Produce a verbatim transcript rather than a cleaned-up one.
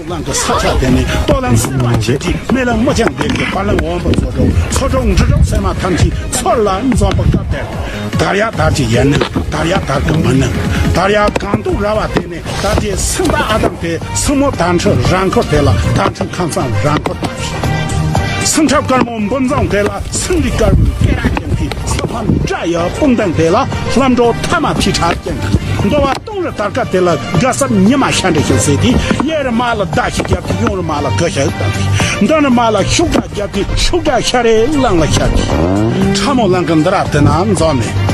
གླང་གི་ས་ཆ་དེ་ནས་སྟོད་ལུང་སྲིན་པོ་ཆེ་གི་སྨད་ལུང་མི་བྱང་འདེབས་ཀྱི་བར་ལུང་འོམ་བུ་མཚོ་འབྲོག་མཚོ་འབྲོག་འབྲི་གྲོགས་སེར་མ་ཐམས་ཅད་ཚུར་ལ་འཛོམས་པ་སྐབས་དེར། དར་ཡག་དར་གྱི་ཡན་ནི་དར་ཡག་དར་གྱི་མི་ནི་དར་ཡག་གང་དུ་ར་བ་དེ་ནས། ད་ལྟའི་སེང་སྟག་ཨ་དམ་དེ། སྲིན་མོ་དར་ཁྲི་རང་འཁོར་དེ་ལ། དར་ཁྲི་ཁམས་སངས་རང་འཁོར་དར་ཞིང་། སེང་ཁྲབ་དཀར་མོ་འབུམ་རྫོང་དེ་ལ། སེང་རི་དཀར་མོའི་སྐེ་རགས་ཅན་གྱི། ས་ཕམ་བྲག་ཡི་སྤུངས་ལྡན་དེ་ལ། ལྷམ་སྒྲོག་ཐ་མ་ཐིག་ཁྲ་ཅན་གྱི། འདོ་བ་སྟོང་རི་དར་དཀར་དེ་ལ། དགའ་སར་ཉི་མ་ཤར་འདྲ་ཞིག་ཟེར་ཏེ། གཡས་རི་མ་ལ་མདའ་ཞིག་བརྒྱབ་སྟེ། གཡོན་རི་མ་ལ་གུ་ཤ་བཏང་སྟེ། མདུན་རི་མ་ལ་ཤུགས་དྲག་བརྒྱབ་སྟེ། ཤུགས་དྲག་ཤ་རེ་གླང་ལ་ཤར་ཏེ། ཁྲ་མོ་གླང་གི་འདི་ར་དེ་ན་འཛོམས་ནས།